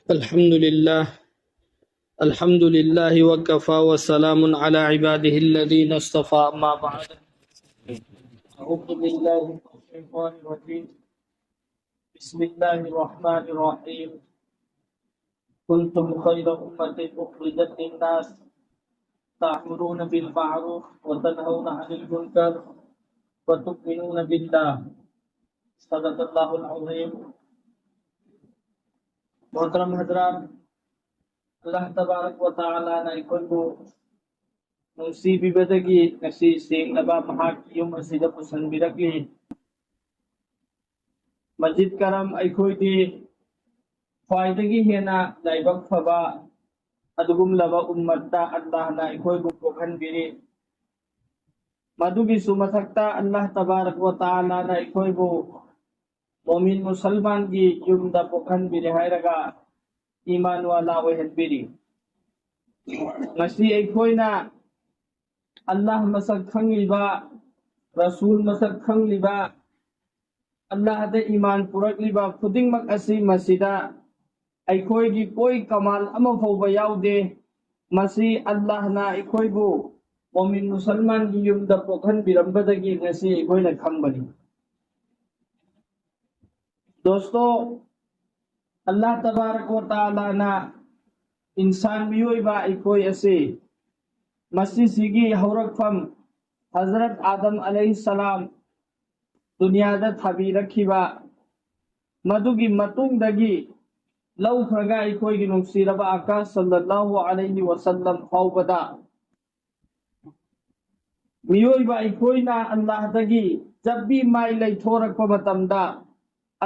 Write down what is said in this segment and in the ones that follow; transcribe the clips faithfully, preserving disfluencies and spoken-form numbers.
الحمد لله. الحمد لله وكفى وسلام على عباده الذين اصطفى، أما بعد. أعوذ بالله من الشيطان الرجيم. بسم الله الرحمن الرحيم. كنتم خير أمة أخرجت للناس تأمرون بالمعروف وتنهون عن المنكر وتؤمنون بالله. صدق الله العظيم. محترم حضرات، ꯑꯜꯂꯥꯍ ꯇꯕꯥꯔꯛ ꯋ ꯇꯥꯂꯥꯅ ꯑꯩꯈꯣꯏꯕꯨ ꯅꯨꯡꯁꯤꯕꯤꯕꯗꯒꯤ ꯉꯁꯤ ꯁꯦꯡꯂꯕ ꯃꯍꯥꯛꯀꯤ ꯌꯨꯝ ꯑꯁꯤꯗ ꯄꯨꯁꯤꯟꯕꯤꯔꯛꯂꯤ꯫ ꯃꯁꯖꯤꯗ ꯀꯔꯝ ꯑꯩꯈꯣꯏꯗꯤ ꯈ꯭ꯋꯥꯏꯗꯒꯤ ꯍꯦꯟꯅ ꯂꯥꯏꯕꯛ ꯐꯕ ꯑꯗꯨꯒꯨꯝꯂꯕ ꯎꯝꯃꯠꯇ ꯑꯜꯂꯥꯍꯅ ꯑꯩꯈꯣꯏꯕꯨ ꯄꯣꯛꯍꯟꯕꯤꯔꯤ꯫ ꯃꯗꯨꯒꯤꯁꯨ ꯃꯊꯛꯇ ꯑꯜꯂꯥꯍ ꯇꯕꯥꯔꯛ ꯋ ꯇꯥꯂꯥꯅ ꯑꯩꯈꯣꯏꯕꯨ ꯃꯣꯃꯤꯟ ꯃꯨꯁꯜꯃꯥꯟꯒꯤ ꯌꯨꯝꯗ ꯄꯣꯛꯍꯟꯕꯤꯔꯦ ꯍꯥꯏꯔꯒ ꯏꯃꯥꯟ ꯋꯥꯂꯥ ꯑꯣꯏꯍꯟꯕꯤꯔꯤ꯫ ꯉꯁꯤ ꯑꯩꯈꯣꯏꯅ ꯑꯜꯂꯥꯍ ꯃꯁꯛ ꯈꯪꯂꯤꯕ, ꯔꯁꯨꯜ ꯃꯁꯛ ꯈꯪꯂꯤꯕ, ꯑꯜꯂꯥꯍꯗ ꯏꯃꯥꯟ ꯄꯨꯔꯛꯂꯤꯕ ꯈꯨꯗꯤꯡꯃꯛ ꯑꯁꯤ ꯃꯁꯤꯗ ꯑꯩꯈꯣꯏꯒꯤ ꯀꯣꯏ ꯀꯃꯥꯜ ꯑꯃ ꯐꯥꯎꯕ ꯌꯥꯎꯗꯦ꯫ ꯃꯁꯤ ꯑꯜꯂꯥꯍꯅ ꯑꯩꯈꯣꯏꯕꯨ ꯃꯣꯃꯤꯟ ꯃꯨꯁꯜꯃꯥꯟꯒꯤ ꯌꯨꯝꯗ ꯄꯣꯛꯍꯟꯕꯤꯔꯝꯕꯗꯒꯤ ꯉꯁꯤ ꯑꯩꯈꯣꯏꯅ ꯈꯪꯕꯅꯤ꯫ ꯗꯣꯁꯇꯣ, ꯑꯜꯂꯥꯍ ꯇꯕꯥꯔꯛ ꯋ ꯇꯥꯂꯥꯅ ꯏꯟꯁꯥꯟ ꯃꯤꯑꯣꯏꯕ ꯑꯩꯈꯣꯏ ꯑꯁꯤ ꯃꯁꯤꯁꯤꯒꯤ ꯍꯧꯔꯛꯐꯝ ꯍꯖꯔꯠ ꯑꯥꯗꯝ ꯑꯂꯩꯍꯤꯁꯁꯂꯥꯝ ꯗꯨꯅꯤꯌꯥꯗ ꯊꯥꯕꯤꯔꯛꯈꯤꯕ ꯃꯗꯨꯒꯤ ꯃꯇꯨꯡꯗꯒꯤ ꯂꯧꯈ꯭ꯔꯒ ꯑꯩꯈꯣꯏꯒꯤ ꯅꯨꯡꯁꯤꯔꯕ ꯑꯀꯥ ꯁꯜꯂꯜꯂꯥꯍꯨ ꯑꯂꯩꯍꯤ ꯋꯁꯜꯂꯝ ꯐꯥꯎꯕꯗ ꯃꯤꯑꯣꯏꯕ ꯑꯩꯈꯣꯏꯅ ꯑꯜꯂꯥꯍꯗꯒꯤ ꯆꯠꯄꯤ ꯃꯥꯏ ꯂꯩꯊꯣꯔꯛꯄ ꯃꯇꯝꯗ,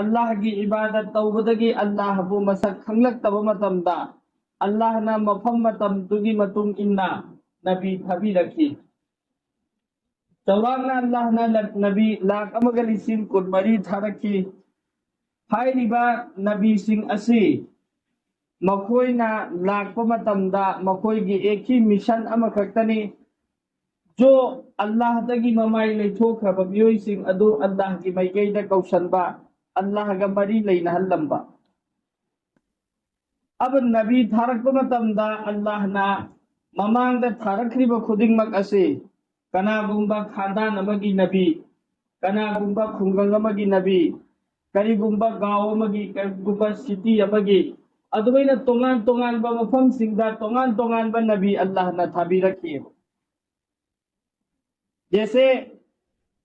ꯑꯜꯂꯥꯍꯒꯤ ꯏꯕꯥꯗꯠ ꯇꯧꯕꯗꯒꯤ ꯑꯜꯂꯥꯍꯕꯨ ꯃꯁꯛ ꯈꯪꯂꯛꯇꯕ ꯃꯇꯝꯗ, ꯑꯜꯂꯥꯍꯅ ꯃꯐꯝ ꯃꯇꯝꯗꯨꯒꯤ ꯃꯇꯨꯡ ꯏꯟꯅ ꯅꯕꯤ ꯊꯥꯕꯤꯔꯛꯈꯤ꯫ ꯆꯥꯎꯔꯥꯛꯅ ꯑꯜꯂꯥꯍꯅ ꯅꯕꯤ ꯂꯥꯈ ꯑꯃꯒ ꯂꯤꯁꯤꯡ ꯀꯨꯟꯃꯔꯤ ꯊꯥꯔꯛꯈꯤ꯫ ꯍꯥꯏꯔꯤꯕ ꯅꯕꯤꯁꯤꯡ ꯑꯁꯤ ꯃꯈꯣꯏꯅ ꯂꯥꯛꯄ ꯃꯇꯝꯗ ꯃꯈꯣꯏꯒꯤ ꯑꯦꯛꯀꯤ ꯃꯤꯁꯟ ꯑꯃꯈꯛꯇꯅꯤ꯫ ꯖꯣ, ꯑꯜꯂꯥꯍꯗꯒꯤ ꯃꯃꯥꯏ ꯂꯩꯊꯣꯛꯈ꯭ꯔꯕ ꯃꯤꯑꯣꯏꯁꯤꯡ ꯑꯗꯨ ꯑꯜꯂꯥꯍꯒꯤ ꯃꯥꯏꯀꯩꯗ ꯀꯧꯁꯟꯕ, ꯑꯜꯂꯥꯍꯒ ꯃꯔꯤ ꯂꯩꯅꯍꯜꯂꯝꯕ꯫ ꯑꯕ ꯅꯕꯤ ꯊꯥꯔꯛꯄ ꯃꯇꯝꯗ ꯑꯜꯂꯥꯍꯅ ꯃꯃꯥꯡꯗ ꯊꯥꯔꯛꯈ꯭ꯔꯤꯕ ꯈꯨꯗꯤꯡꯃꯛ ꯑꯁꯤ ꯀꯅꯥꯒꯨꯝꯕ ꯈꯥꯟꯗꯥꯟ ꯑꯃꯒꯤ ꯅꯕꯤ, ꯀꯅꯥꯒꯨꯝꯕ ꯈꯨꯡꯒꯪ ꯑꯃꯒꯤ ꯅꯕꯤ, ꯀꯔꯤꯒꯨꯝꯕ ꯒꯥꯎ ꯑꯃꯒꯤ, ꯀꯔꯤꯒꯨꯝꯕ ꯁꯤꯇꯤ ꯑꯃꯒꯤ, ꯑꯗꯨꯃꯥꯏꯅ ꯇꯣꯉꯥꯟ ꯇꯣꯉꯥꯟꯕ ꯃꯐꯝꯁꯤꯡꯗ ꯇꯣꯉꯥꯟ ꯇꯣꯉꯥꯟꯕ ꯅꯕꯤ ꯑꯜꯂꯥꯍꯅ ꯊꯥꯕꯤꯔꯛꯈꯤꯑꯕ꯫ ꯖꯦꯁꯦ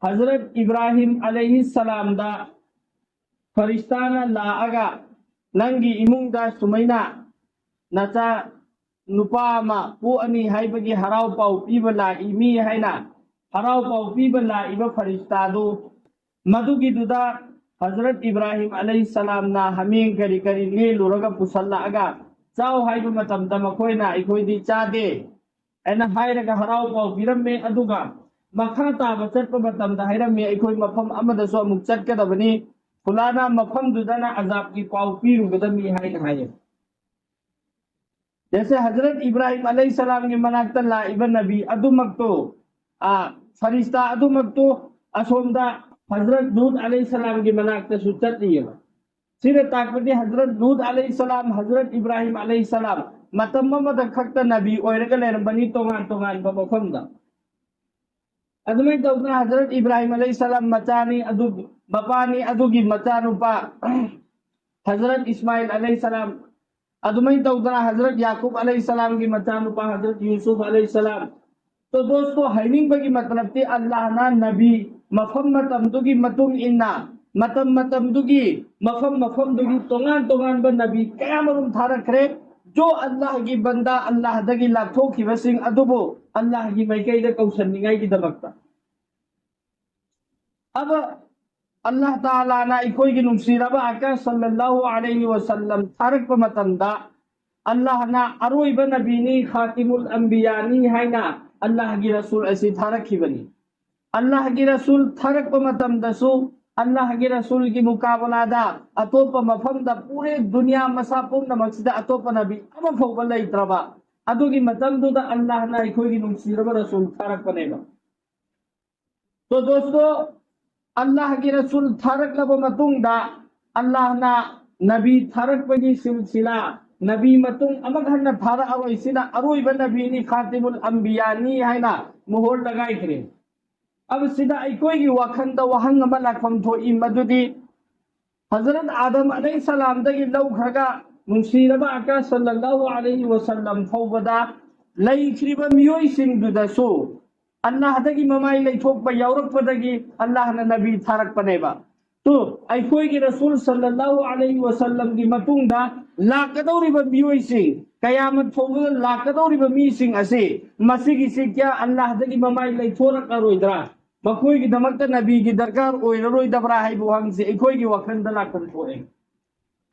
ꯍꯖꯔꯠ ꯏꯕ꯭ꯔꯥꯍꯤꯝ ꯑꯂꯩꯍꯤ ꯁꯂꯥꯝꯗ ꯐꯔꯤꯁꯇꯥꯅ ꯂꯥꯛꯑꯒ ꯅꯪꯒꯤ ꯏꯃꯨꯡꯗ ꯁꯨꯃꯥꯏꯅ ꯅꯆꯥ ꯅꯨꯄꯥ ꯑꯃ ꯄꯣꯛꯑꯅꯤ ꯍꯥꯏꯕꯒꯤ ꯍꯔꯥꯎ ꯄꯥꯎ ꯄꯤꯕ ꯂꯥꯛꯏ ꯃꯤ ꯍꯥꯏꯅ ꯍꯔꯥꯎ ꯄꯥꯎ ꯄꯤꯕ ꯂꯥꯛꯏꯕ ꯐꯔꯤꯁꯇꯥꯗꯨ ꯃꯗꯨꯒꯤꯗꯨꯗ ꯍꯖꯔꯠ ꯏꯕ꯭ꯔꯥꯍꯤꯝ ꯑꯂꯩꯍꯤ ꯁꯂꯥꯝꯅ ꯍꯥꯃꯦꯡ ꯀꯔꯤ ꯀꯔꯤ ꯂꯦꯜꯂꯨꯔꯒ ꯄꯨꯁꯜꯂꯛꯑꯒ ꯆꯥꯎ ꯍꯥꯏꯕ ꯃꯇꯝꯗ ꯃꯈꯣꯏꯅ ꯑꯩꯈꯣꯏꯗꯤ ꯆꯥꯗꯦ ꯍꯥꯏꯅ ꯍꯥꯏꯔꯒ ꯍꯔꯥꯎ ꯄꯥꯎ ꯄꯤꯔꯝꯃꯦ꯫ ꯑꯗꯨꯒ ꯃꯈꯥ ꯇꯥꯕ ꯆꯠꯄ ꯃꯇꯝꯗ ꯍꯥꯏꯔꯝꯃꯤ ꯑꯩꯈꯣꯏ ꯃꯐꯝ ꯑꯃꯗꯁꯨ ꯑꯃꯨꯛ ꯆꯠꯀꯗꯕꯅꯤ, ꯐꯨꯂꯥꯅ ꯃꯐꯝꯗꯨꯗꯅ ꯑꯖꯥꯕꯀꯤ ꯄꯥꯎ ꯄꯤꯔꯨꯒꯗꯕꯅꯤ ꯍꯥꯏꯅ ꯍꯥꯏꯌꯦ꯫ ꯖꯦꯁꯦ ꯍꯖꯔꯠ ꯏꯕ꯭ꯔꯥꯍꯤꯝ ꯑꯂꯩꯍꯤ ꯁꯂꯥꯝꯒꯤ ꯃꯅꯥꯛꯇ ꯂꯥꯛꯏꯕ ꯅꯕꯤ ꯑꯗꯨꯃꯛꯇꯣ, ꯑ, ꯐꯔꯤꯁꯇꯥ ꯑꯗꯨꯃꯛꯇꯣ ꯑꯁꯣꯝꯗ ꯍꯖꯔꯠ ꯂꯨꯠ ꯑꯂꯩꯍꯤ ꯁꯂꯥꯝꯒꯤ ꯃꯅꯥꯛꯇꯁꯨ ꯆꯠꯂꯤꯑꯕ꯫ ꯁꯤꯅ ꯇꯥꯛꯄꯗꯤ ꯍꯖꯔꯠ ꯂꯨꯠ ꯑꯂꯩꯍꯤ ꯁꯂꯥꯝ, ꯍꯖꯔꯠ ꯏꯕ꯭ꯔꯥꯍꯤꯝ ꯑꯂꯩꯍꯤ ꯁꯂꯥꯝ ꯃꯇꯝ ꯑꯃꯗ ꯈꯛꯇ ꯅꯕꯤ ꯑꯣꯏꯔꯒ ꯂꯩꯔꯝꯕꯅꯤ ꯇꯣꯉꯥꯟ ꯇꯣꯉꯥꯟꯕ ꯃꯐꯝꯗ꯫ ꯑꯗꯨꯃꯥꯏꯅ ꯇꯧꯗꯅ ꯍꯖꯔꯠ ꯏꯕ꯭ꯔꯥꯍꯤꯝ ꯑꯂꯩꯍꯤ ꯁꯂꯥꯝ ꯃꯆꯥꯅꯤ, ꯑꯗꯨ ꯃꯄꯥꯅꯤ, ꯑꯗꯨꯒꯤ ꯃꯆꯥꯅꯨꯄꯥ ꯍꯖꯔꯠ ꯏꯁꯃꯥꯏꯜ ꯑꯂꯩꯍꯤ ꯁꯂꯥꯝ, ꯑꯗꯨꯃꯥꯏꯅ ꯇꯧꯗꯅ ꯍꯖꯔꯠ ꯌꯥꯀꯨꯕ ꯑꯂꯩꯍꯤ ꯁꯂꯥꯝꯒꯤ ꯃꯆꯥꯅꯨꯄꯥ ꯍꯖꯔꯠ ꯌꯨꯁꯨꯐ ꯑꯂꯩꯍꯤ ꯁꯂꯥꯝ꯫ ꯇꯣ ꯗꯣꯁꯇꯣ, ꯍꯥꯏꯅꯤꯡꯕꯒꯤ ꯃꯇꯂꯕꯇꯤ ꯑꯜꯂꯥꯍꯅ ꯅꯕꯤ ꯃꯐꯝ ꯃꯇꯝꯗꯨꯒꯤ ꯃꯇꯨꯡ ꯏꯟꯅ ꯃꯇꯝ ꯃꯇꯝꯗꯨꯒꯤ ꯃꯐꯝ ꯃꯐꯝꯗꯨꯒꯤ ꯇꯣꯉꯥꯟ ꯇꯣꯉꯥꯟꯕ ꯅꯕꯤ ꯀꯌꯥꯃꯔꯨꯝ ꯊꯥꯔꯛꯈ꯭ꯔꯦ꯫ ꯖꯣ ꯑꯜꯂꯥꯍꯒꯤ ꯕꯟꯗꯥ ꯑꯜꯂꯥꯍꯗꯒꯤ ꯂꯥꯞꯊꯣꯛꯈꯤꯕꯁꯤꯡ ꯑꯗꯨꯕꯨ ꯑꯜꯂꯥꯍꯒꯤ ꯃꯥꯏꯀꯩꯗ ꯀꯧꯁꯟꯅꯤꯡꯉꯥꯏꯒꯤꯗꯃꯛꯇ꯫ ꯑꯕ ꯑꯜꯂꯥꯍ ꯇꯥꯂꯥꯅ ꯑꯩꯈꯣꯏꯒꯤ ꯅꯨꯡꯁꯤꯔꯕ ꯑꯀꯥ ꯁꯜꯂꯜꯂꯥꯍꯨ ꯑꯂꯩꯍꯤ ꯋꯁꯜꯂꯝ ꯊꯥꯔꯛꯄ ꯃꯇꯝꯗ ꯑꯜꯂꯥꯍꯅ ꯑꯔꯣꯏꯕ ꯅꯕꯤꯅꯤ, ꯈꯥꯇꯤꯃꯨꯜ ꯑꯝꯕꯤꯌꯥꯅꯤ ꯍꯥꯏꯅ ꯑꯜꯂꯥꯍꯒꯤ ꯔꯁꯨꯜ ꯑꯁꯤ ꯊꯥꯔꯛꯈꯤꯕꯅꯤ꯫ ꯑꯜꯂꯥꯍꯒꯤ ꯔꯁꯨꯜ ꯊꯥꯔꯛꯄ ꯃꯇꯝꯗꯁꯨ ꯑꯜꯂꯥꯍꯒꯤ ꯔꯁꯨꯜꯒꯤ ꯃꯨꯀꯥꯕꯂꯥꯗ ꯑꯇꯣꯞꯄ ꯃꯐꯝꯗ ꯄꯨꯔꯦ ꯗꯨꯅꯤꯌꯥ ꯃꯁꯥ ꯄꯨꯝꯅꯃꯛꯁꯤꯗ ꯑꯇꯣꯞꯄ ꯅꯕꯤ ꯑꯃ ꯐꯥꯎꯕ ꯂꯩꯇ꯭ꯔꯕ ꯑꯗꯨꯒꯤ ꯃꯇꯝꯗꯨꯗ ꯑꯜꯂꯥꯍꯅ ꯑꯩꯈꯣꯏꯒꯤ ꯅꯨꯡꯁꯤꯔꯕ ꯔꯁꯨꯜ ꯊꯥꯔꯛꯄꯅꯦꯕ꯫ ꯇꯣ ꯗꯣꯁꯇꯣ, ꯑꯜꯂꯥꯍꯒꯤ ꯔꯁꯨꯜ ꯊꯥꯔꯛꯂꯕ ꯃꯇꯨꯡꯗ ꯑꯜꯂꯥꯍꯅ ꯅꯕꯤ ꯊꯥꯔꯛꯄꯒꯤ ꯁꯤꯜꯁꯤꯂꯥ ꯅꯕꯤ ꯃꯇꯨꯡ ꯑꯃꯨꯛ ꯍꯟꯅ ꯊꯥꯔꯛꯑꯔꯣꯏ, ꯁꯤꯅ ꯑꯔꯣꯏꯕ ꯅꯕꯤꯅꯤ, ꯈꯥꯇꯤꯃꯨꯜ ꯑꯝꯕꯤꯌꯥꯅꯤ ꯍꯥꯏꯅ ꯃꯣꯍꯣꯔ ꯂꯒꯥꯏꯈ꯭ꯔꯦ꯫ ꯑꯗꯨ ꯁꯤꯗ ꯑꯩꯈꯣꯏꯒꯤ ꯋꯥꯈꯜꯗ ꯋꯥꯍꯪ ꯑꯃ ꯂꯥꯛꯐꯝ ꯊꯣꯛꯏ, ꯃꯗꯨꯗꯤ ꯍꯖꯔꯠ ꯑꯥꯗꯝ ꯑꯂꯩꯍꯤ ꯁꯂꯥꯝꯗꯒꯤ ꯂꯧꯈ꯭ꯔꯒ ꯅꯨꯡꯁꯤꯔꯕ ꯑꯀꯥ ꯁꯜꯂꯜꯂꯥꯍꯨ ꯑꯂꯩꯍꯤ ꯋꯁꯜꯂꯝ ꯐꯥꯎꯕꯗ ꯂꯩꯈ꯭ꯔꯤꯕ ꯃꯤꯑꯣꯏꯁꯤꯡꯗꯨꯗꯁꯨ ꯑꯜꯂꯥꯍꯗꯒꯤ ꯃꯃꯥꯏ ꯂꯩꯊꯣꯛꯄ ꯌꯥꯎꯔꯛꯄꯗꯒꯤ ꯑꯜꯂꯥꯍꯅ ꯅꯕꯤ ꯊꯥꯔꯛꯄꯅꯦꯕ꯫ ꯇꯨ, ꯑꯩꯈꯣꯏꯒꯤ ꯔꯁꯨꯜ ꯁꯜꯂꯜꯂꯥꯍꯨ ꯑꯂꯩꯍꯤ ꯋꯁꯜꯂꯝꯒꯤ ꯃꯇꯨꯡꯗ ꯂꯥꯛꯀꯗꯧꯔꯤꯕ ꯃꯤꯑꯣꯏꯁꯤꯡ, ꯀꯌꯥꯃꯠ ꯐꯥꯎꯕꯗ ꯂꯥꯛꯀꯗꯧꯔꯤꯕ ꯃꯤꯁꯤꯡ ꯑꯁꯤ, ꯃꯁꯤꯒꯤꯁꯤ ꯀꯌꯥ ꯑꯜꯂꯥꯍꯗꯒꯤ ꯃꯃꯥꯏ ꯂꯩꯊꯣꯔꯛꯂꯔꯣꯏꯗ꯭ꯔꯥ? ꯃꯈꯣꯏꯒꯤꯗꯃꯛꯇ ꯅꯕꯤꯒꯤ ꯗꯔꯀꯥꯔ ꯑꯣꯏꯔꯔꯣꯏꯗꯕ꯭ꯔꯥ ꯍꯥꯏꯕ ꯋꯥꯍꯪꯁꯤ ꯑꯩꯈꯣꯏꯒꯤ ꯋꯥꯈꯜꯗ ꯂꯥꯛꯐꯝ ꯊꯣꯛꯑꯦ꯫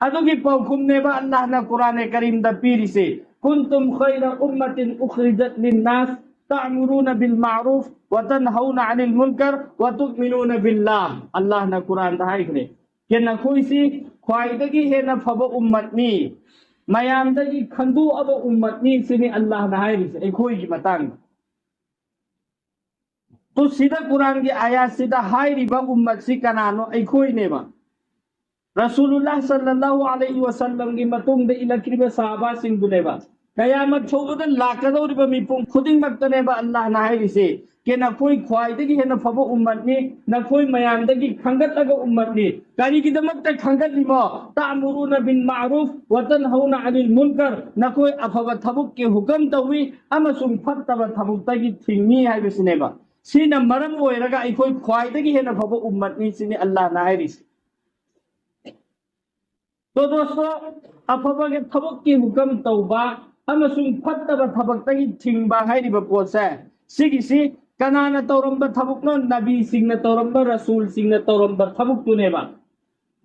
ꯑꯗꯨꯒꯤ ꯄꯥꯎꯈꯨꯝꯅꯦꯕ ꯑꯜꯂꯥꯍꯅ ꯀꯨꯔꯥꯟ ꯀꯔꯤꯝꯗ ꯄꯤꯔꯤꯁꯦ, "ꯀꯨꯟꯇꯨꯝ ꯈꯩꯔ ꯎꯝꯃꯇꯤꯟ ꯎꯈ꯭ꯔꯤꯖꯠ ꯂꯤꯟꯅꯥꯁ ꯇꯥꯃꯨꯔꯨꯅ ꯕꯤꯜ ꯃꯥꯔꯨꯐ ꯋ ꯇꯟꯍꯧꯅ ꯑꯅꯤꯜ ꯃꯨꯟꯀꯔ ꯋ ꯇꯨꯛꯃꯤꯅꯨꯅ ꯕꯤꯜꯂꯥꯍ", ꯑꯜꯂꯥꯍꯅ ꯀꯨꯔꯥꯟꯗ ꯍꯥꯏꯈ꯭ꯔꯦ꯫ ꯀꯦ ꯅꯈꯣꯏꯁꯤ ꯈ꯭ꯋꯥꯏꯗꯒꯤ ꯍꯦꯟꯅ ꯐꯕ ꯎꯝꯃꯠꯅꯤ, ꯃꯌꯥꯝꯗꯒꯤ ꯈꯟꯗꯣꯛꯑꯕ ꯎꯝꯃꯠꯅꯤ, ꯁꯤꯅꯤ ꯑꯜꯂꯥꯍꯅ ꯍꯥꯏꯔꯤꯁꯦ ꯑꯩꯈꯣꯏꯒꯤ ꯃꯇꯥꯡꯗ꯫ ꯇꯨ ꯁꯤꯗ ꯀꯨꯔꯥꯟꯒꯤ ꯑꯥꯌꯥꯠꯁꯤꯗ ꯍꯥꯏꯔꯤꯕ ꯎꯝꯃꯠꯁꯤ ꯀꯅꯥꯅꯣ? ꯑꯩꯈꯣꯏꯅꯦꯕ꯫ ꯔꯁꯨꯂꯨꯜꯂꯥꯍ ꯁꯜꯂꯜꯂꯥꯍꯨ ꯑꯂꯩꯍꯤ ꯋꯁꯜꯂꯝꯒꯤ ꯃꯇꯨꯡꯗ ꯏꯜꯂꯛꯈꯤꯕ ꯁꯍꯥꯕꯥꯁꯤꯡꯗꯨꯅꯦꯕ꯫ ꯀꯌꯥꯃꯠ ꯐꯥꯎꯕꯗ ꯂꯥꯛꯀꯗꯧꯔꯤꯕ ꯃꯤꯄꯨꯝ ꯈꯨꯗꯤꯡꯃꯛꯇꯅꯦꯕ ꯑꯜꯂꯥꯍꯅ ꯍꯥꯏꯔꯤꯁꯦ, "ꯀꯦ ꯅꯈꯣꯏ ꯈ꯭ꯋꯥꯏꯗꯒꯤ ꯍꯦꯟꯅ ꯐꯕ ꯎꯝꯃꯠꯅꯤ, ꯅꯈꯣꯏ ꯃꯌꯥꯝꯗꯒꯤ ꯈꯟꯒꯠꯂꯒ ꯎꯝꯃꯠꯅꯤ"꯫ ꯀꯔꯤꯒꯤꯗꯃꯛꯇ ꯈꯟꯒꯠꯂꯤꯃꯣ? "ꯇꯥꯃꯨꯔꯨꯅ ꯕꯤꯜ ꯃꯥꯔꯨꯐ ꯋ ꯇꯟꯍꯧꯅ ꯑꯅꯤꯜ ꯃꯨꯟꯀꯔ", ꯅꯈꯣꯏ ꯑꯐꯕ ꯊꯕꯛꯀꯤ ꯍꯨꯀꯝ ꯇꯧꯏ ꯑꯃꯁꯨꯡ ꯐꯠꯇꯕ ꯊꯕꯛꯇꯒꯤ ꯊꯤꯡꯉꯤ ꯍꯥꯏꯕꯁꯤꯅꯦꯕ꯫ ꯁꯤꯅ ꯃꯔꯝ ꯑꯣꯏꯔꯒ ꯑꯩꯈꯣꯏ ꯈ꯭ꯋꯥꯏꯗꯒꯤ ꯍꯦꯟꯅ ꯐꯕ ꯎꯝꯃꯠꯅꯤ, ꯁꯤꯅꯤ ꯑꯜꯂꯥꯍꯅ ꯍꯥꯏꯔꯤꯁꯦ꯫ ꯇꯣ ꯗꯣꯁꯇꯣ, ꯑꯐꯕꯒꯤ ꯊꯕꯛꯀꯤ ꯍꯨꯀꯝ ꯇꯧꯕ ꯑꯃꯁꯨꯡ ꯐꯠꯇꯕ ꯊꯕꯛꯇꯒꯤ ꯊꯤꯡꯕ ꯍꯥꯏꯔꯤꯕ ꯄꯣꯠꯁꯦ, ꯁꯤꯒꯤꯁꯤ ꯀꯅꯥꯅ ꯇꯧꯔꯝꯕ ꯊꯕꯛꯅꯣ? ꯅꯕꯤꯁꯤꯡꯅ ꯇꯧꯔꯝꯕ, ꯔꯁꯨꯜꯁꯤꯡꯅ ꯇꯧꯔꯝꯕ ꯊꯕꯛꯇꯨꯅꯦꯕ꯫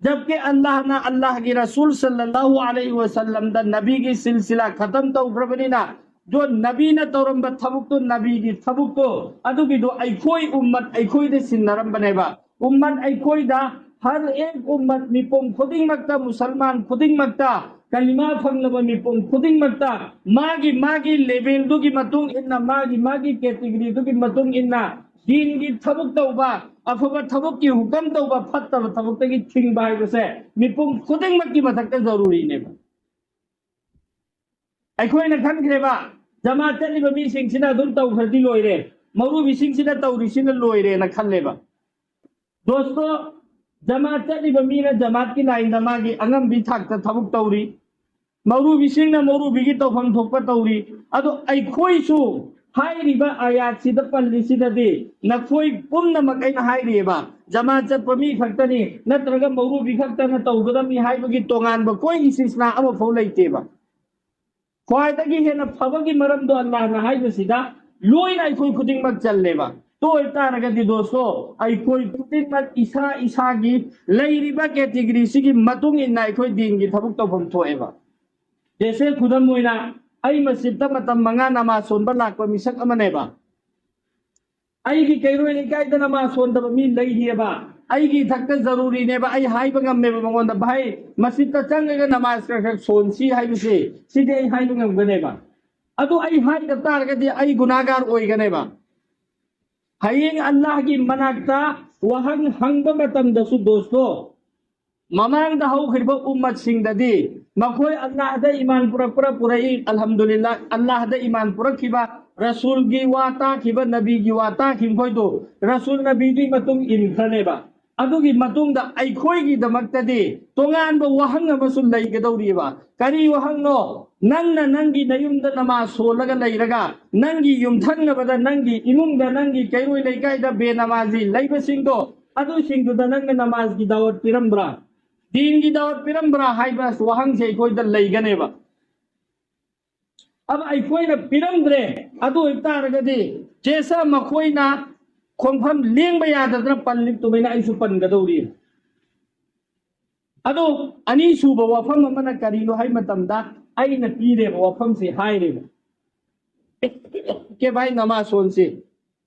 ꯖꯕꯀꯤ ꯑꯜꯂꯥꯍꯅ ꯑꯜꯂꯥꯍꯒꯤ ꯔꯁꯨꯜ ꯁꯜꯂꯜꯂꯥꯍꯨ ꯑꯂꯩꯍꯤ ꯋꯁꯜꯂꯝꯗ ꯅꯕꯤꯒꯤ ꯁꯤꯜꯁꯤꯂꯥ ꯈꯇꯝ ꯇꯧꯈ꯭ꯔꯕꯅꯤꯅ, ꯖꯣ ꯅꯕꯤꯅ ꯇꯧꯔꯝꯕ ꯊꯕꯛꯇꯣ, ꯅꯕꯤꯒꯤ ꯊꯕꯛꯇꯣ, ꯑꯗꯨꯒꯤꯗꯣ ꯑꯩꯈꯣꯏ ꯎꯝꯃꯠ ꯑꯩꯈꯣꯏꯗ ꯁꯤꯟꯅꯔꯝꯕꯅꯦꯕ꯫ ꯎꯝꯃꯠ ꯑꯩꯈꯣꯏꯗ, ꯍꯔ ꯑꯦꯛ ꯎꯝꯃꯠ, ꯃꯤꯄꯨꯝ ꯈꯨꯗꯤꯡꯃꯛꯇ, ꯃꯨꯁꯜꯃꯥꯟ ꯈꯨꯗꯤꯡꯃꯛꯇ, ꯀꯂꯤꯃꯥ ꯐꯪꯂꯕ ꯃꯤꯄꯨꯝ ꯈꯨꯗꯤꯡꯃꯛꯇ ꯃꯥꯒꯤ ꯃꯥꯒꯤ ꯂꯦꯚꯦꯜꯗꯨꯒꯤ ꯃꯇꯨꯡ ꯏꯟꯅ, ꯃꯥꯒꯤ ꯃꯥꯒꯤ ꯀꯦꯇꯤꯒꯣꯔꯤꯗꯨꯒꯤ ꯃꯇꯨꯡ ꯏꯟꯅ ꯗꯤꯟꯒꯤ ꯊꯕꯛ ꯇꯧꯕ, ꯑꯐꯕ ꯊꯕꯛꯀꯤ ꯍꯨꯀꯝ ꯇꯧꯕ, ꯐꯠꯇꯕ ꯊꯕꯛꯇꯒꯤ ꯊꯤꯡꯕ ꯍꯥꯏꯕꯁꯦ ꯃꯤꯄꯨꯝ ꯈꯨꯗꯤꯡꯃꯛꯀꯤ ꯃꯊꯛꯇ ꯖꯔꯨꯔꯤꯅꯦꯕ꯫ ꯑꯩꯈꯣꯏꯅ ꯈꯟꯈ꯭ꯔꯦꯕ, ꯖꯃꯥꯠ ꯆꯠꯂꯤꯕ ꯃꯤꯁꯤꯡꯁꯤꯅ ꯑꯗꯨꯝ ꯇꯧꯈ꯭ꯔꯗꯤ ꯂꯣꯏꯔꯦ, ꯃꯧꯔꯨꯕꯤꯁꯤꯡꯁꯤꯅ ꯇꯧꯔꯤꯁꯤꯅ ꯂꯣꯏꯔꯦꯅ ꯈꯜꯂꯦꯕ꯫ ꯗꯣꯁꯇꯣ, ꯖꯃꯥꯠ ꯆꯠꯂꯤꯕ ꯃꯤꯅ ꯖꯃꯥꯠꯀꯤ ꯂꯥꯏꯟꯗ ꯃꯥꯒꯤ ꯑꯉꯝꯕꯤ ꯊꯥꯛꯇ ꯊꯕꯛ ꯇꯧꯔꯤ, ꯃꯧꯔꯨꯕꯤꯁꯤꯡꯅ ꯃꯧꯔꯨꯕꯤꯒꯤ ꯇꯧꯐꯝ ꯊꯣꯛꯄ ꯇꯧꯔꯤ꯫ ꯑꯗꯣ ꯑꯩꯈꯣꯏꯁꯨ ꯍꯥꯏꯔꯤꯕ ꯑꯌꯥꯠꯁꯤꯗ ꯄꯜꯂꯤꯁꯤꯗꯗꯤ ꯅꯈꯣꯏ ꯄꯨꯝꯅꯃꯛ ꯑꯩꯅ ꯍꯥꯏꯔꯤꯑꯕ, ꯖꯃꯥꯠ ꯆꯠꯄ ꯃꯤ ꯈꯛꯇꯅꯤ ꯅꯠꯇ꯭ꯔꯒ ꯃꯧꯔꯨꯕꯤ ꯈꯛꯇꯅ ꯇꯧꯒꯗꯕꯅꯤ ꯍꯥꯏꯕꯒꯤ ꯇꯣꯉꯥꯟꯕ ꯀꯣꯏ ꯏꯁꯤꯁꯅꯥ ꯑꯃꯐꯥꯎ ꯂꯩꯇꯦꯕ꯫ ꯈ꯭ꯋꯥꯏꯗꯒꯤ ꯍꯦꯟꯅ ꯐꯕꯒꯤ ꯃꯔꯝꯗꯣ ꯑꯜꯂꯥꯍꯅ ꯍꯥꯏꯕꯁꯤꯗ ꯂꯣꯏꯅ ꯑꯩꯈꯣꯏ ꯈꯨꯗꯤꯡꯃꯛ ꯆꯜꯂꯦꯕ꯫ ꯑꯗꯨ ꯑꯣꯏꯇꯥꯔꯒꯗꯤ ꯗꯣꯁꯇꯣ, ꯑꯩꯈꯣꯏ ꯈꯨꯗꯤꯡꯃꯛ ꯏꯁꯥ ꯏꯁꯥꯒꯤ ꯂꯩꯔꯤꯕ ꯀꯦꯇꯤꯒꯣꯔꯤꯁꯤꯒꯤ ꯃꯇꯨꯡ ꯏꯟꯅ ꯑꯩꯈꯣꯏ ꯗꯤꯟꯒꯤ ꯊꯕꯛ ꯇꯧꯐꯝ ꯊꯣꯛꯑꯦꯕ꯫ ꯖꯦꯁꯦ ꯈꯨꯗꯝ ꯑꯣꯏꯅ, ꯑꯩ ꯃꯁꯖꯤꯗꯇ ꯃꯇꯝ ꯃꯉꯥ ꯅꯃꯥꯖ ꯁꯣꯟꯕ ꯂꯥꯛꯄ ꯃꯤꯁꯛ ꯑꯃꯅꯦꯕ꯫ ꯑꯩꯒꯤ ꯀꯩꯔꯣꯏ ꯂꯩꯀꯥꯏꯗ ꯅꯃꯥꯖ ꯁꯣꯟꯗꯕ ꯃꯤ ꯂꯩꯔꯤꯑꯕ꯫ ꯑꯩꯒꯤ ꯏꯊꯛꯇ ꯖꯔꯨꯔꯤꯅꯦꯕ, ꯑꯩ ꯍꯥꯏꯕ ꯉꯝꯃꯦꯕ ꯃꯉꯣꯟꯗ, "ꯚꯥꯏ, ꯃꯁꯖꯤꯗꯇ ꯆꯪꯉꯒ ꯅꯃꯥꯖ ꯈꯔ ꯈꯔ ꯁꯣꯟꯁꯤ" ꯍꯥꯏꯕꯁꯦ, ꯁꯤꯗꯤ ꯑꯩ ꯍꯥꯏꯕ ꯉꯝꯒꯅꯦꯕ꯫ ꯑꯗꯨ ꯑꯩ ꯍꯥꯏꯗ ꯇꯥꯔꯒꯗꯤ ꯑꯩ ꯒꯨꯅꯥꯒꯥꯔ ꯑꯣꯏꯒꯅꯦꯕ꯫ ꯍꯌꯦꯡ ꯑꯜꯂꯥꯍꯒꯤ ꯃꯅꯥꯛꯇ ꯋꯥꯍꯪ ꯍꯪꯕ ꯃꯇꯝꯗꯁꯨ, ꯗꯣꯁꯇꯣ, ꯃꯃꯥꯡꯗ ꯍꯧꯈ꯭ꯔꯤꯕ ꯎꯝꯃꯠꯁꯤꯡꯗꯗꯤ ꯃꯈꯣꯏ ꯑꯜꯂꯥꯍꯗ ꯏꯃꯥꯟ ꯄꯨꯔꯛꯄ꯭ꯔꯥ? ꯄꯨꯔꯛꯏ, ꯑꯜꯍꯝꯗꯨꯂꯤꯜꯂꯥ꯫ ꯑꯜꯂꯥꯍꯗ ꯏꯃꯥꯟ ꯄꯨꯔꯛꯈꯤꯕ, ꯔꯁꯨꯜꯒꯤ ꯋꯥ ꯇꯥꯈꯤꯕ, ꯅꯕꯤꯒꯤ ꯋꯥ ꯇꯥꯈꯤꯕ ꯃꯈꯣꯏꯗꯣ ꯔꯁꯨꯜ ꯅꯕꯤꯗꯨꯒꯤ ꯃꯇꯨꯡ ꯏꯟꯈ꯭ꯔꯅꯦꯕ꯫ ꯑꯗꯨꯒꯤ ꯃꯇꯨꯡꯗ ꯑꯩꯈꯣꯏꯒꯤꯗꯃꯛꯇꯗꯤ ꯇꯣꯉꯥꯟꯕ ꯋꯥꯍꯪ ꯑꯃꯁꯨ ꯂꯩꯒꯗꯧꯔꯤꯕ꯫ ꯀꯔꯤ ꯋꯥꯍꯪꯅꯣ? ꯅꯪꯅ ꯅꯪꯒꯤ ꯅꯌꯨꯝꯗ ꯅꯃꯥꯖ ꯁꯣꯜꯂꯒ ꯂꯩꯔꯒ, ꯅꯪꯒꯤ ꯌꯨꯝꯊꯪꯅꯕꯗ, ꯅꯪꯒꯤ ꯏꯃꯨꯡꯗ, ꯅꯪꯒꯤ ꯀꯩꯔꯣꯏ ꯂꯩꯀꯥꯏꯗ ꯕꯦꯅꯃꯥꯖꯤ ꯂꯩꯕꯁꯤꯡꯗꯣ, ꯑꯗꯨꯁꯤꯡꯗꯨꯗ ꯅꯪꯅ ꯅꯃꯥꯖꯒꯤ ꯗꯥꯋꯠ ꯄꯤꯔꯝꯕ꯭ꯔꯥ? ꯗꯤꯟꯒꯤ ꯗꯥꯋꯠ ꯄꯤꯔꯝꯕ꯭ꯔꯥ ꯍꯥꯏꯕ ꯋꯥꯍꯪꯁꯦ ꯑꯩꯈꯣꯏꯗ ꯂꯩꯒꯅꯦꯕ꯫ ꯑꯗꯣ ꯑꯩꯈꯣꯏꯅ ꯄꯤꯔꯝꯗ꯭ꯔꯦ, ꯑꯗꯨ ꯑꯣꯏꯕ ꯇꯥꯔꯒꯗꯤ ꯖꯦꯁ ꯃꯈꯣꯏꯅ ꯈꯣꯡꯐꯝ ꯂꯦꯡꯕ ꯌꯥꯗꯗꯅ ꯄꯜꯂꯤ, ꯇꯨꯃꯤꯟꯅ ꯑꯩꯁꯨ ꯄꯟꯒꯗꯧꯔꯤ꯫ ꯑꯗꯣ ꯑꯅꯤꯁꯨꯕ ꯋꯥꯐꯝ ꯑꯃꯅ ꯀꯔꯤꯅꯣ ꯍꯥꯏ ꯃꯇꯝꯗ, ꯑꯩꯅ ꯄꯤꯔꯦꯕ ꯋꯥꯐꯝꯁꯦ, ꯍꯥꯏꯔꯦꯕ, "ꯀꯦ ꯚꯥꯏ, ꯅꯃꯥꯖ ꯁꯣꯟꯁꯤ,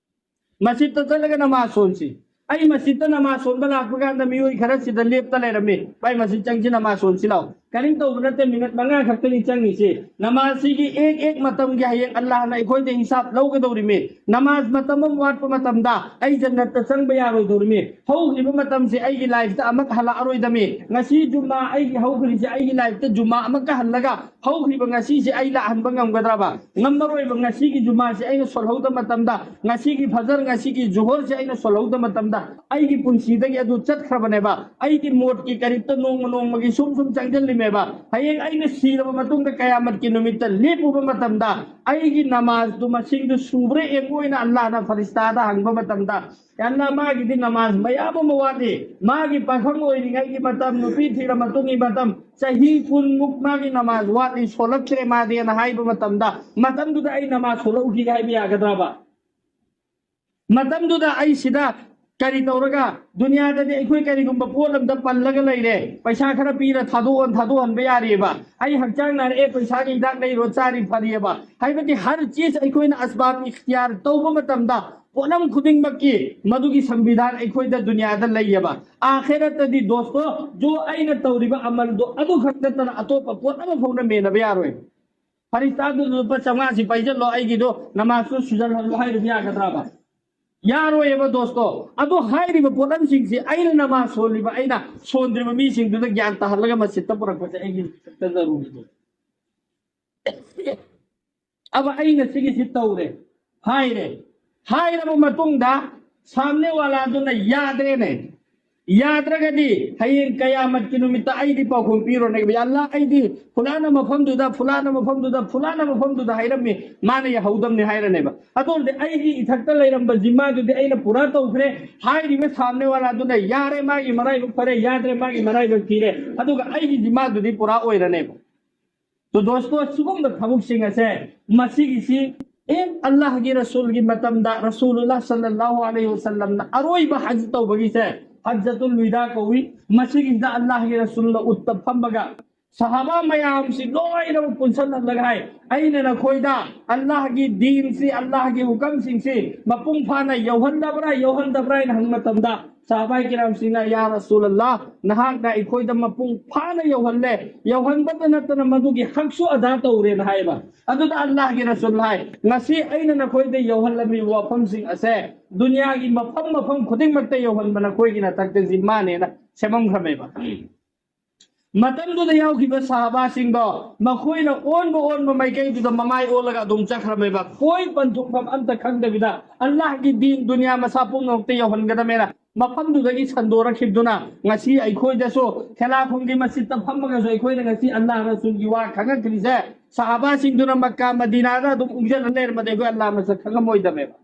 ꯃꯁꯖꯤꯠꯇ ꯆꯠꯂꯒ ꯅꯃꯥꯖ ꯁꯣꯟꯁꯤ"꯫ ꯑꯩ ꯃꯁꯖꯤꯠꯇ ꯅꯃꯥꯖ ꯁꯣꯟꯕ ꯂꯥꯛꯄ ꯀꯥꯟꯗ ꯃꯤꯑꯣꯏ ꯈꯔ ꯁꯤꯗ ꯂꯦꯞꯇ ꯂꯩꯔꯝꯃꯤ, "ꯚꯥꯏ, ꯃꯁꯖꯤꯠ ꯆꯪꯁꯤ, ꯅꯃꯥꯖ ꯁꯣꯟꯁꯤ ꯂꯥꯛꯑꯣ"꯫ ꯀꯔꯤꯝ ꯇꯧꯕ ꯅꯠꯇꯦ, ꯃꯤꯅꯠ ꯃꯉꯥ ꯈꯛꯇꯅꯤ ꯆꯪꯉꯤꯁꯤ꯫ ꯅꯃꯥꯖꯁꯤꯒꯤ ꯑꯦꯛ ꯑꯦꯛ ꯃꯇꯝꯒꯤ ꯍꯌꯦꯡ ꯑꯜꯂꯥꯍꯅ ꯑꯩꯈꯣꯏꯗ ꯍꯤꯁꯥꯕ ꯂꯧꯒꯗꯧꯔꯤꯃꯤ꯫ ꯅꯃꯥꯖ ꯃꯇꯝ ꯑꯃ ꯋꯥꯠꯄ ꯃꯇꯝꯗ ꯑꯩ ꯖꯟꯅꯠꯇ ꯆꯪꯕ ꯌꯥꯔꯣꯏꯗꯧꯔꯤꯃꯤ꯫ ꯍꯧꯈ꯭ꯔꯤꯕ ꯃꯇꯝꯁꯦ ꯑꯩꯒꯤ ꯂꯥꯏꯐꯇ ꯑꯃꯨꯛ ꯍꯜꯂꯛꯑꯔꯣꯏꯗꯃꯤ꯫ ꯉꯁꯤ ꯖꯨꯃꯥ ꯑꯩꯒꯤ ꯍꯧꯈ꯭ꯔꯤꯁꯦ ꯑꯩꯒꯤ ꯂꯥꯏꯐꯇ ꯖꯨꯃꯥ ꯑꯃꯨꯛꯀ ꯍꯜꯂꯒ ꯍꯧꯈ꯭ꯔꯤꯕ ꯉꯁꯤꯁꯦ ꯑꯩ ꯂꯥꯛꯍꯟꯕ ꯉꯝꯒꯗ꯭ꯔꯕ? ꯉꯝꯃꯔꯣꯏꯕ꯫ ꯉꯁꯤꯒꯤ ꯖꯨꯃꯥꯁꯦ ꯑꯩꯅ ꯁꯣꯜꯍꯧꯗ ꯃꯇꯝꯗ, ꯉꯁꯤꯒꯤ ꯐꯖꯔ, ꯉꯁꯤꯒꯤ ꯖꯨꯍꯣꯔꯁꯦ ꯑꯩꯅ ꯁꯣꯜꯍꯧꯗ ꯃꯇꯝꯗ ꯑꯩꯒꯤ ꯄꯨꯟꯁꯤꯗꯒꯤ ꯑꯗꯨ ꯆꯠꯈ꯭ꯔꯕꯅꯦꯕ꯫ ꯑꯩꯒꯤ ꯃꯣꯠꯀꯤ ꯀꯔꯤꯞꯇ ꯅꯣꯡꯃ ꯅꯣꯡꯃꯒꯤ ꯁꯨꯝ ꯁꯨꯝ ꯆꯪꯁꯤꯜꯂꯤꯃꯦꯕ꯫ ꯍꯌꯦꯡ ꯑꯩꯅ ꯁꯤꯔꯕ ꯃꯇꯨꯡꯗ ꯀꯌꯥꯃꯠꯀꯤ ꯅꯨꯃꯤꯠꯇ ꯂꯦꯞꯄꯨꯕ ꯃꯇꯝꯗ ꯑꯩꯒꯤ ꯅꯃꯥꯖꯗꯨ ꯃꯁꯤꯡꯗꯨ ꯁꯨꯕ꯭ꯔꯥ ꯌꯦꯡꯉꯨ ꯑꯣꯏꯅ ꯑꯜꯂꯥꯍꯅ ꯐꯔꯤꯁꯇꯥꯗ ꯍꯪꯕ ꯃꯇꯝꯗ, "ꯌꯥ ꯑꯜꯂꯥꯍ, ꯃꯥꯒꯤꯗꯤ ꯅꯃꯥꯖ ꯃꯌꯥꯝ ꯑꯃ ꯋꯥꯠꯂꯤ, ꯃꯥꯒꯤ ꯄꯥꯈꯪ ꯑꯣꯏꯔꯤꯉꯩꯒꯤ ꯃꯇꯝ, ꯅꯨꯄꯤ ꯊꯤꯔ ꯃꯇꯨꯡꯒꯤ ꯃꯇꯝ, ꯆꯍꯤ ꯀꯨꯟꯃꯨꯛ ꯃꯥꯒꯤ ꯅꯃꯥꯖ ꯋꯥꯠꯂꯤ, ꯁꯣꯜꯂꯛꯇ꯭ꯔꯦ ꯃꯥꯗꯤꯅ" ꯍꯥꯏꯕ ꯃꯇꯝꯗ, ꯃꯇꯝꯗꯨꯗ ꯑꯩ ꯅꯃꯥꯖ ꯁꯣꯜꯍꯧꯈꯤꯒꯦ ꯍꯥꯏꯕ ꯌꯥꯒꯗ꯭ꯔꯕ? ꯃꯇꯝꯗꯨꯗ ꯑꯩ ꯁꯤꯗ ꯀꯔꯤ ꯇꯧꯔꯒ, ꯗꯨꯅꯤꯌꯥꯗꯗꯤ ꯑꯩꯈꯣꯏ ꯀꯔꯤꯒꯨꯝꯕ ꯄꯣꯠ ꯑꯝꯗ ꯄꯜꯂꯒ ꯂꯩꯔꯦ, ꯄꯩꯁꯥ ꯈꯔ ꯄꯤꯔ ꯊꯥꯗꯣꯛꯑꯣ, ꯊꯥꯗꯣꯛꯍꯟꯕ ꯌꯥꯔꯤꯑꯕ꯫ ꯑꯩ ꯍꯛꯆꯥꯡ ꯅꯥꯔꯛꯑꯦ, ꯄꯩꯁꯥꯒꯤ ꯍꯤꯗꯥꯛ ꯂꯩꯔꯣ, ꯆꯥꯔꯤ ꯐꯔꯤꯑꯕ꯫ ꯍꯥꯏꯕꯗꯤ ꯍꯔ ꯆꯤꯖ ꯑꯩꯈꯣꯏꯅ ꯑꯁꯕꯥꯕ ꯏꯈꯇꯤꯌꯥꯔ ꯇꯧꯕ ꯃꯇꯝꯗ ꯄꯣꯠꯂꯝ ꯈꯨꯗꯤꯡꯃꯛꯀꯤ ꯃꯗꯨꯒꯤ ꯁꯪꯕꯤꯙꯥꯟ ꯑꯩꯈꯣꯏꯗ ꯗꯨꯅꯤꯌꯥꯗ ꯂꯩꯌꯦꯕ꯫ ꯑꯥꯈꯤꯔꯠꯇꯗꯤ ꯗꯣꯁꯇꯣ, ꯖꯣ ꯑꯩꯅ ꯇꯧꯔꯤꯕ ꯑꯃꯜꯗꯣ ꯑꯗꯨ ꯈꯛ ꯅꯠꯇꯅ ꯑꯇꯣꯞꯄ ꯄꯣꯠ ꯑꯃ ꯐꯥꯎꯅ ꯃꯦꯟꯅꯕ ꯌꯥꯔꯣꯏ꯫ ꯐꯔꯤꯁꯇꯥꯗꯨ ꯂꯨꯄꯥ ꯆꯥꯝꯃꯉꯥꯁꯤ ꯄꯥꯏꯁꯤꯜꯂꯣ, ꯑꯩꯒꯤꯗꯣ ꯅꯃꯥꯖꯇꯨ ꯁꯨꯖꯜꯍꯜꯂꯣ ꯍꯥꯏꯔꯨꯕ ꯌꯥꯒꯗ꯭ꯔꯕ? ꯌꯥꯔꯣꯏꯑꯕ ꯗꯣꯁꯇꯣ꯫ ꯑꯗꯣ ꯍꯥꯏꯔꯤꯕ ꯄꯣꯠꯂꯝꯁꯤꯡꯁꯤ ꯑꯩꯅ ꯅꯃꯥꯖ ꯁꯣꯜꯂꯤꯕ, ꯑꯩꯅ ꯁꯣꯟꯗ꯭ꯔꯤꯕ ꯃꯤꯁꯤꯡꯗꯨꯗ ꯒ꯭ꯌꯥꯟ ꯇꯥꯍꯜꯂꯒ ꯃꯁꯤꯠꯇ ꯄꯨꯔꯛꯄꯁꯦ ꯑꯩꯒꯤ ꯈꯛꯇ ꯖꯔꯨꯔꯤꯗꯣ꯫ ꯑꯕ ꯑꯩꯅ ꯁꯤꯒꯤꯁꯤ ꯇꯧꯔꯦ, ꯍꯥꯏꯔꯦ꯫ ꯍꯥꯏꯔꯕ ꯃꯇꯨꯡꯗ ꯁꯥꯝꯅꯦ ꯋꯥꯂꯥꯗꯨꯅ ꯌꯥꯗ꯭ꯔꯦꯅꯦ꯫ ꯌꯥꯗ꯭ꯔꯒꯗꯤ ꯍꯌꯦꯡ ꯀꯌꯥꯃꯠꯀꯤ ꯅꯨꯃꯤꯠꯇ ꯑꯩꯗꯤ ꯄꯥꯎꯈꯨꯝ ꯄꯤꯔꯣꯅꯦ, "ꯌꯥ ꯑꯜꯂꯥ, ꯑꯩꯗꯤ ꯐꯨꯂꯥꯅ ꯃꯐꯝꯗꯨꯗ, ꯐꯨꯂꯥꯅ ꯃꯐꯝꯗꯨꯗ, ꯐꯨꯂꯥꯅ ꯃꯐꯝꯗꯨꯗ ꯍꯥꯏꯔꯝꯃꯤ, ꯃꯥꯅ ꯌꯥꯍꯧꯗꯝꯅꯤ" ꯍꯥꯏꯔꯅꯦꯕ꯫ ꯑꯗꯨ ꯑꯣꯏꯔꯗꯤ ꯑꯩꯒꯤ ꯏꯊꯛꯇ ꯂꯩꯔꯝꯕ ꯖꯤꯝꯃꯥꯗꯨꯗꯤ ꯑꯩꯅ ꯄꯨꯔꯥ ꯇꯧꯈ꯭ꯔꯦ꯫ ꯍꯥꯏꯔꯤꯕ ꯁꯥꯝꯅꯦ ꯋꯥꯂꯥꯗꯨꯅ ꯌꯥꯔꯦ, ꯃꯥꯒꯤ ꯃꯔꯥꯏꯕꯛ ꯐꯔꯦ, ꯌꯥꯗ꯭ꯔꯦ, ꯃꯥꯒꯤ ꯃꯔꯥꯏꯕꯛ ꯊꯤꯔꯦ꯫ ꯑꯗꯨꯒ ꯑꯩꯒꯤ ꯖꯤꯝꯃꯥꯗꯨꯗꯤ ꯄꯨꯔꯥ ꯑꯣꯏꯔꯅꯦꯕ꯫ ꯇꯣ ꯗꯣꯁꯇꯣ, ꯁꯤꯒꯨꯝꯕ ꯊꯕꯛꯁꯤꯡ ꯑꯁꯦ, ꯃꯁꯤꯒꯤꯁꯤ ꯑꯦ ꯑꯜꯂꯥꯍꯒꯤ ꯔꯁꯨꯜꯒꯤ ꯃꯇꯝꯗ ꯔꯁꯨꯜꯂꯥꯍ ꯁꯜꯂꯜꯂꯥꯍꯨ ꯑꯂꯩꯍꯤ ꯋꯁꯜꯂꯝꯅ ꯑꯔꯣꯏꯕ ꯍꯖ ꯇꯧꯕꯒꯤꯁꯦ ꯍꯖ꯭ꯖꯇꯨꯜ ꯋꯤꯗꯥ ꯀꯧꯏ꯫ ꯃꯁꯤꯒꯤꯁꯤꯗ ꯑꯜꯂꯥꯍꯒꯤ ꯔꯁꯨꯜꯅ ꯎꯠꯇ ꯐꯝꯃꯒ ꯁꯍꯥꯕꯥ ꯃꯌꯥꯝꯁꯤ ꯂꯣꯏꯅꯃꯛ ꯄꯨꯟꯁꯤꯜꯍꯜꯂꯒ ꯍꯥꯏ, "ꯑꯩꯅ ꯅꯈꯣꯏꯗ ꯑꯜꯂꯥꯍꯒꯤ ꯗꯤꯟꯁꯤ, ꯑꯜꯂꯥꯍꯒꯤ ꯍꯨꯀꯝꯁꯤꯡꯁꯤ ꯃꯄꯨꯡ ꯐꯥꯅ ꯌꯧꯍꯟꯗꯕ꯭ꯔꯥ, ꯌꯧꯍꯟꯗꯕ꯭ꯔꯥ?" ꯍꯥꯏꯅ ꯍꯪꯕ ꯃꯇꯝꯗ, ꯁꯍꯥꯕꯥ ꯀꯤꯔꯥꯝꯁꯤꯡꯅ, "ꯌꯥ ꯔꯁꯨꯂꯜꯂꯥꯍ, ꯅꯍꯥꯛꯅ ꯑꯩꯈꯣꯏꯗ ꯃꯄꯨꯡ ꯐꯥꯅ ꯌꯧꯍꯜꯂꯦ, ꯌꯧꯍꯟꯕꯇ ꯅꯠꯇꯅ ꯃꯗꯨꯒꯤ ꯍꯛꯁꯨ ꯑꯗꯥ ꯇꯧꯔꯦꯅ" ꯍꯥꯏꯌꯦꯕ꯫ ꯑꯗꯨꯗ ꯑꯜꯂꯥꯍꯒꯤ ꯔꯁꯨꯜ ꯍꯥꯏ, "ꯉꯁꯤ ꯑꯩꯅ ꯅꯈꯣꯏꯗ ꯌꯧꯍꯜꯂꯝꯃꯤꯕ ꯋꯥꯐꯝꯁꯤꯡ ꯑꯁꯦ ꯗꯨꯅꯤꯌꯥꯒꯤ ꯃꯐꯝ ꯃꯐꯝ ꯈꯨꯗꯤꯡꯃꯛꯇ ꯌꯧꯍꯟꯕ ꯅꯈꯣꯏꯒꯤ ꯅꯊꯛꯇ ꯖꯤꯝꯃꯥꯅꯦꯅ" ꯁꯦꯝꯃꯝꯈ꯭ꯔꯝꯃꯦꯕ꯫ ꯃꯇꯝꯗꯨꯗ ꯌꯥꯎꯈꯤꯕ ꯁꯍꯥꯕꯥꯁꯤꯡꯗꯣ ꯃꯈꯣꯏꯅ ꯑꯣꯟꯕ ꯑꯣꯟꯕ ꯃꯥꯏꯀꯩꯗꯨꯗ ꯃꯃꯥꯏ ꯑꯣꯜꯂꯒ ꯑꯗꯨꯝ ꯆꯠꯈ꯭ꯔꯝꯃꯦꯕ꯫ ꯀꯣꯏ ꯄꯟꯊꯨꯡꯐꯝ ꯑꯝꯇ ꯈꯪꯗꯕꯤꯗ ꯑꯜꯂꯥꯍꯒꯤ ꯗꯤꯟ ꯗꯨꯅꯤꯌꯥ ꯃꯁꯥ ꯄꯨꯝꯅꯃꯛꯇ ꯌꯧꯍꯟꯒꯗꯕꯅꯦꯅ ꯃꯐꯝꯗꯨꯗꯒꯤ ꯁꯟꯗꯣꯔꯛꯈꯤꯕꯗꯨꯅ ꯉꯁꯤ ꯑꯩꯈꯣꯏꯗꯁꯨ ꯈꯦꯂꯥꯈꯣꯡꯒꯤ ꯃꯁꯖꯤꯠꯇ ꯐꯝꯃꯒꯁꯨ ꯑꯩꯈꯣꯏꯅ ꯉꯁꯤ ꯑꯜꯂꯥꯍ ꯔꯁꯨꯜꯒꯤ ꯋꯥ ꯈꯪꯉꯛꯇ꯭ꯔꯤꯁꯦ, ꯁꯍꯥꯕꯥꯁꯤꯡꯗꯨꯅ ꯃꯛꯀꯥ ꯃꯗꯤꯅꯥꯗ ꯑꯗꯨꯝ ꯎꯪꯖꯜꯂ ꯂꯩꯔꯝꯃꯗꯤ ꯑꯩꯈꯣꯏ ꯑꯜꯂꯥꯍ ꯃꯁꯛ ꯈꯪꯉꯝꯃꯣꯏꯗꯕꯅꯦꯕ꯫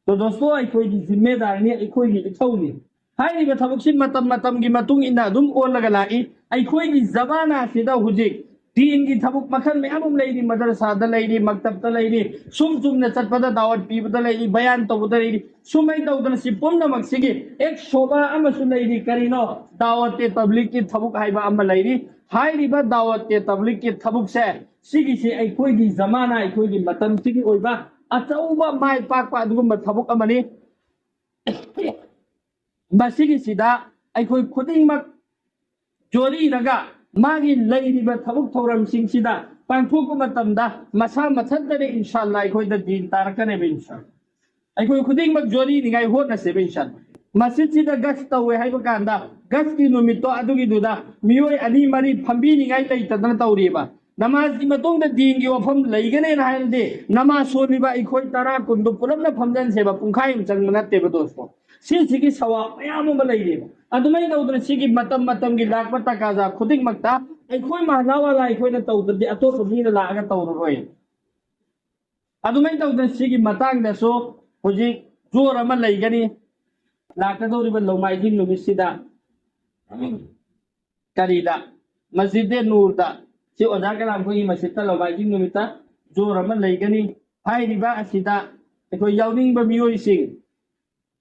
ꯇꯣ ꯗꯣꯁꯇꯣ, ꯑꯩꯈꯣꯏꯒꯤ ꯖꯤꯝꯃꯦꯗꯥꯔꯅꯤ, ꯑꯩꯈꯣꯏꯒꯤ ꯏꯊꯧꯅꯤ꯫ ꯍꯥꯏꯔꯤꯕ ꯊꯕꯛꯁꯤ ꯃꯇꯝ ꯃꯇꯝꯒꯤ ꯃꯇꯨꯡ ꯏꯟꯅ ꯑꯗꯨꯝ ꯑꯣꯜꯂꯒ ꯂꯥꯛꯏ꯫ ꯑꯩꯈꯣꯏꯒꯤ ꯖꯃꯥꯅꯥꯁꯤꯗ ꯍꯧꯖꯤꯛ ꯗꯤꯟꯒꯤ ꯊꯕꯛ ꯃꯈꯜ ꯃꯌꯥꯝ ꯑꯃ ꯂꯩꯔꯤ, ꯃꯗꯔꯁꯥꯗ ꯂꯩꯔꯤ, ꯃꯛꯇꯕꯇ ꯂꯩꯔꯤ, ꯁꯨꯝ ꯆꯨꯝꯅ ꯆꯠꯄꯗ ꯗꯥꯋꯠ ꯄꯤꯕꯗ ꯂꯩꯔꯤ, ꯕꯌꯥꯟ ꯇꯧꯕꯗ ꯂꯩꯔꯤ꯫ ꯁꯨꯃꯥꯏꯅ ꯇꯧꯗꯅ ꯁꯤ ꯄꯨꯝꯅꯃꯛꯁꯤꯒꯤ ꯑꯦꯛ ꯁꯣꯕꯥ ꯑꯃꯁꯨ ꯂꯩꯔꯤ꯫ ꯀꯔꯤꯅꯣ? ꯗꯥꯋꯠ ꯇꯦ ꯇꯕ꯭ꯂꯤꯛꯀꯤ ꯊꯕꯛ ꯍꯥꯏꯕ ꯑꯃ ꯂꯩꯔꯤ꯫ ꯍꯥꯏꯔꯤꯕ ꯗꯥꯋꯠ ꯇꯦ ꯇꯕ꯭ꯂꯤꯛꯀꯤ ꯊꯕꯛꯁꯦ ꯁꯤꯒꯤꯁꯤ ꯑꯩꯈꯣꯏꯒꯤ ꯖꯃꯥꯅꯥ, ꯑꯩꯈꯣꯏꯒꯤ ꯃꯇꯝꯁꯤꯒꯤ ꯑꯣꯏꯕ ꯑꯆꯧꯕ ꯃꯥꯏ ꯄꯥꯛꯄ ꯑꯗꯨꯒꯨꯝꯕ ꯊꯕꯛ ꯑꯃꯅꯤ꯫ ꯃꯁꯤꯒꯤꯁꯤꯗ ꯑꯩꯈꯣꯏ ꯈꯨꯗꯤꯡꯃꯛ ꯖꯣꯔꯤꯔꯒ ꯃꯥꯒꯤ ꯂꯩꯔꯤꯕ ꯊꯕꯛ ꯊꯧꯔꯝꯁꯤꯡꯁꯤꯗ ꯄꯥꯡꯊꯣꯛꯄ ꯃꯇꯝꯗ ꯃꯁꯥ ꯃꯊꯟꯇꯅ ꯏꯟꯁꯥꯜꯂꯥ ꯑꯩꯈꯣꯏꯗ ꯗꯤꯟ ꯇꯥꯔꯛꯀꯅꯦꯕ ꯏꯟꯁꯥꯜꯂꯥ꯫ ꯑꯩꯈꯣꯏ ꯈꯨꯗꯤꯡꯃꯛ ꯖꯣꯔꯤꯅꯤꯉꯥꯏ ꯍꯣꯠꯅꯁꯦꯕ ꯏꯟꯁꯥꯜꯂꯥ꯫ ꯃꯁꯖꯤꯠꯁꯤꯗ ꯒꯁ ꯇꯧꯋꯦ ꯍꯥꯏꯕ ꯀꯥꯟꯗ ꯒꯁꯀꯤ ꯅꯨꯃꯤꯠꯇꯣ ꯑꯗꯨꯒꯤꯗꯨꯗ ꯃꯤꯑꯣꯏ ꯑꯅꯤ ꯃꯔꯤ ꯐꯝꯕꯤꯅꯤꯉꯥꯏ ꯂꯩꯇꯗꯅ ꯇꯧꯔꯤꯕ꯫ ꯅꯃꯥꯖꯒꯤ ꯃꯇꯨꯡꯗ ꯗꯤꯟꯒꯤ ꯋꯥꯐꯝ ꯂꯩꯒꯅꯦꯅ ꯍꯥꯏꯔꯗꯤ ꯅꯃꯥꯖ ꯁꯣꯜꯂꯤꯕ ꯑꯩꯈꯣꯏ ꯇꯔꯥ ꯀꯨꯟꯗꯣ ꯄꯨꯂꯞꯅ ꯐꯝꯖꯟꯁꯦꯕ, ꯄꯨꯡꯈꯥꯏ ꯑꯃ ꯆꯪꯕ ꯅꯠꯇꯦꯕ ꯗꯣꯁꯇꯣ꯫ ꯁꯤꯁꯤꯒꯤ ꯁꯋꯥꯕ ꯃꯌꯥꯝ ꯑꯃ ꯂꯩꯔꯦꯕ꯫ ꯑꯗꯨꯃꯥꯏꯅ ꯇꯧꯗꯅ ꯁꯤꯒꯤ ꯃꯇꯝ ꯃꯇꯝꯒꯤ ꯂꯥꯛꯄ ꯇꯀꯥꯖꯥ ꯈꯨꯗꯤꯡꯃꯛꯇ ꯑꯩꯈꯣꯏ ꯃꯍꯜꯂꯥ ꯋꯥꯂꯥ ꯑꯩꯈꯣꯏꯅ ꯇꯧꯗ꯭ꯔꯗꯤ ꯑꯇꯣꯞꯄ ꯃꯤꯅ ꯂꯥꯛꯑꯒ ꯇꯧꯔꯔꯣꯏ꯫ ꯑꯗꯨꯃꯥꯏꯅ ꯇꯧꯗꯅ ꯁꯤꯒꯤ ꯃꯇꯥꯡꯗꯁꯨ ꯍꯧꯖꯤꯛ ꯖꯣꯔ ꯑꯃ ꯂꯩꯒꯅꯤ꯫ ꯂꯥꯛꯀꯗꯧꯔꯤꯕ ꯅꯣꯡꯃꯥꯏꯖꯤꯡ ꯅꯨꯃꯤꯠꯁꯤꯗ ꯀꯔꯤꯗ, ꯃꯁꯖꯤꯗꯦ ꯅꯨꯔꯗ, ꯁꯤ ꯑꯣꯖꯥ ꯀꯂꯥꯝꯈꯣꯏꯒꯤ ꯃꯁꯖꯤꯠꯇ ꯅꯣꯡꯃꯥꯏꯖꯤꯡ ꯅꯨꯃꯤꯠꯇ ꯖꯣꯔ ꯑꯃ ꯂꯩꯒꯅꯤ꯫ ꯍꯥꯏꯔꯤꯕ ꯑꯁꯤꯗ ꯑꯩꯈꯣꯏ ꯌꯥꯎꯅꯤꯡꯕ ꯃꯤꯑꯣꯏꯁꯤꯡ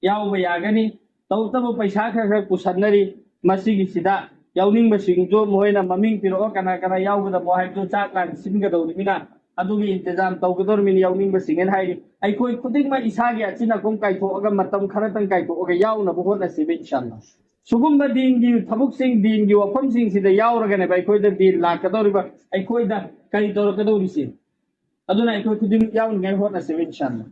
ꯌꯥꯎꯕ ꯌꯥꯒꯅꯤ꯫ ꯇꯧꯇꯕꯨ ꯄꯩꯁꯥ ꯈꯔ ꯈꯔ ꯄꯨꯁꯟꯅꯔꯤ꯫ ꯃꯁꯤꯒꯤꯁꯤꯗ ꯌꯥꯎꯅꯤꯡꯕꯁꯤꯡꯁꯨ ꯃꯈꯣꯏꯅ ꯃꯃꯤꯡ ꯄꯤꯔꯛꯑꯣ, ꯀꯅꯥ ꯀꯅꯥ ꯌꯥꯎꯒꯗꯕꯣ ꯍꯥꯏꯕꯗꯨ ꯆꯥꯛ ꯂꯥꯡ ꯁꯤꯟꯒꯗꯧꯔꯤꯕꯅꯤꯅ ꯑꯗꯨꯒꯤ ꯏꯟꯇꯖꯥꯝ ꯇꯧꯒꯗꯧꯔꯤꯕꯅꯤ ꯌꯥꯎꯅꯤꯡꯕꯁꯤꯡꯅ ꯍꯥꯏꯔꯤ꯫ ꯑꯩꯈꯣꯏ ꯈꯨꯗꯤꯡꯃꯛ ꯏꯁꯥꯒꯤ ꯑꯆꯤꯟ ꯑꯀꯣꯝ ꯀꯥꯏꯊꯣꯛꯑꯒ ꯃꯇꯝ ꯈꯔꯇꯪ ꯀꯥꯏꯊꯣꯛꯑꯒ ꯌꯥꯎꯅꯕ ꯍꯣꯠꯅꯁꯤꯕ ꯏꯟꯁꯥꯜꯂꯥ꯫ ꯁꯤꯒꯨꯝꯕ ꯗꯤꯟꯒꯤ ꯊꯕꯛꯁꯤꯡ, ꯗꯤꯟꯒꯤ ꯋꯥꯐꯝꯁꯤꯡꯁꯤꯗ ꯌꯥꯎꯔꯒꯅꯦꯕ ꯑꯩꯈꯣꯏꯗ ꯗꯤꯟ ꯂꯥꯛꯀꯗꯧꯔꯤꯕ, ꯑꯩꯈꯣꯏꯗ ꯀꯔꯤ ꯇꯧꯔꯛꯀꯗꯧꯔꯤꯁꯦ? ꯑꯗꯨꯅ ꯑꯩꯈꯣꯏ ꯈꯨꯗꯤꯡꯃꯛ ꯌꯥꯎꯅꯤꯡꯉꯥꯏ ꯍꯣꯠꯅꯁꯦꯕ ꯏꯟꯁꯥꯜꯂꯥ꯫